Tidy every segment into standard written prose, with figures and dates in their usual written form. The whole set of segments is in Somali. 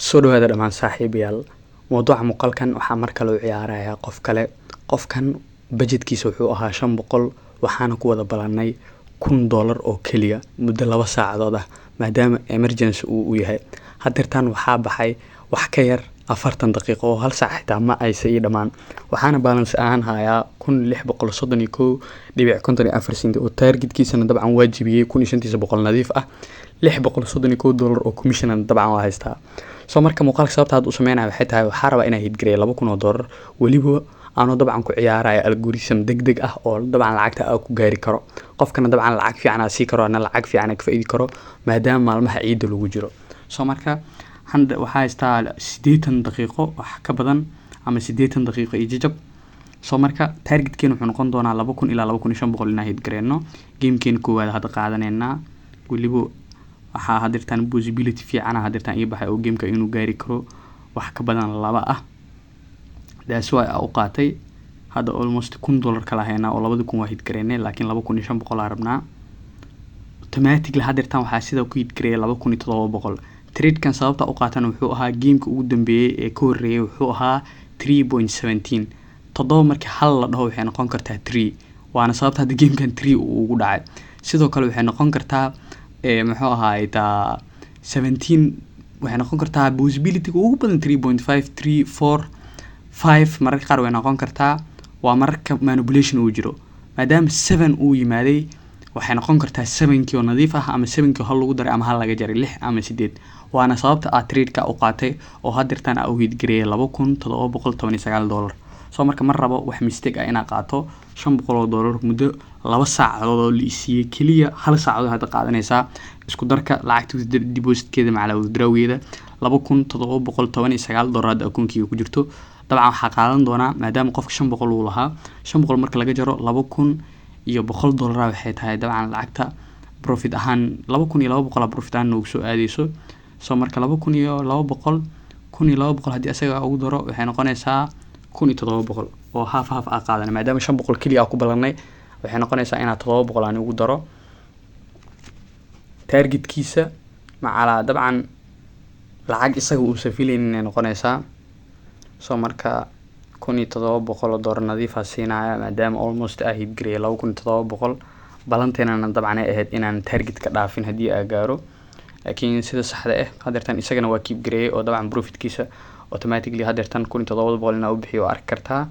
Soo dhawaada dhammaan saaxiibayaal. Mowduuca muuqaalkan waxaa mar kale u ciyaarayaa qof kale. Qofkan budgetkiisa wuxuu ahaa 500, waxaana ku wada ballanay $1000 oo keliya muddo 2 saacadood ah, maadaama emergency uu u yahay. Hadeertaan waxaa baxay wax ka yar 40 daqiiqo oo hal saac xitaa ma aysa ii dhammaan. Waxaana balance ahaan hayaa 1631.54 cent oo targetkiisana dabcan waa jibiyey, 1500 nadiif ah, $631 oo commission dabcan waa haystaa. So marka muuqaalka sababta hadda u sameynaya waxay tahay, waxaa rabaa inaa hit gareeyo $2000, weliba anoo dabcan ku ciyaaraya algorithm deg deg ah oo dabcan lacagta aa ku gaari karo, qofkana dabcan lacag fiican aa sii karo, ana lacag fiican aa ka faa'iidi karo, maadaama maalmaha ciidda lagu jiro. So marka hadda waxaa haystaa 80 daqiiqo wax ka badan ama 80 daqiiqo iyo jajab. So marka targetkeena wuxuu noqon doonaa 2000 ilaa 2500 inaan hit gareyno. Gamekeena koowaad hadda qaadaneynaa. Weliba waxaa hadeertaan possibility fiican hadeertaan ii baxay oo gameka inuu gaari karo wax ka badan laba ah. That's why aa u qaatay. Hadda almost $1000 kala haynaa oo 2000 waa hit gareynay, laakiin 2500 aa rabnaa. Automatically hadeertaan waxaa sida ku hit gareeyay 2700. Tradekan sababta u qaatana wuxuu ahaa gameka ugu dambeeyay ee ka horreeyay wuxuu ahaa 3.17. Toddoba markii hal la dhaho waxay noqon kartaa three, waana sababta hadda gamekan three uu ugu dhacay. Sidoo kale waxay noqon kartaa, muxuu ahaay taa, 17 waxay noqon kartaa. Possibility ugu badan 3.5, 3, 4, 5 mararka qaar way noqon kartaa. Waa mararka manipulation uu jiro. Maadaama seven uu yimaaday, waxay noqon kartaa sevenkii oo nadiif ah ama sevenkii oo hal lagu daray ama hal laga jaray, lix ama sideed. Waana sababta aad trade-ka u qaatay oo hadeertaan aa u hit gareeyay $2719. So marka ma rabo wax mistake ah inaa qaato $500 muddo 2 saacadood oo la isiiyey keliya. Hal saacadood hadda qaadanaysaa isku darka lacagta depositkeeda macala withdrawgeeda, $2719 hadda akoonkeyga ku jirto. Dabcan waxaa qaadan doonaa, maadaama qofka 500 uu lahaa, 500 marka laga jaro $2100, waxay tahay dabcan lacagta profit ahaan 2200 profit ahaan noogu soo aadeyso. So marka 2200, 1200 haddii asaga ugu daro, waxay noqonaysaa 1700 oo half half aa qaadana. Maadaama 500 keliya aa ku ballanay, waxay noqonaysaa inaa 700 aan ugu daro targetkiisa macalaa. Dabcan lacag isaga uusan filaynin inay noqonaysaa. So marka $1700 nadiifaa siinaya, maadaama almost aa hit gareeyay 2700. Balanteenana dabcan ay ahayd inaan target ka dhaafin haddii aa gaaro, laakiin sida saxda ah hadeertan isagana waa keep gareeyay oo dabcan profitkiisa automatically hadeertan 1700 inaa u bixiyo waa arki kartaa.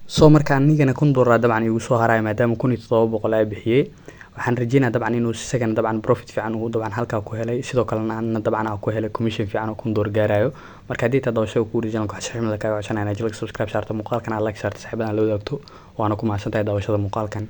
So marka anigana $1000 dabcan igu soo haraya, maadaama 1700 aa bixiyey. Waxaan rajeynaya dabcan inuu isagana dabcan profit fiican uu dabcan halkaa ku helay, sidoo kalena anna dabcan aa ku helay commission fiican oo $1000 gaarayo. Marka haddii taa daawashada kugu channelka, waxaa si xumada kaaga codsanaya inaad channelka subscribe saarto, muuqaalkan aad like saarto, saaxiibadana la wadaagto. Waana ku mahadsantahay daawashada muuqaalkan.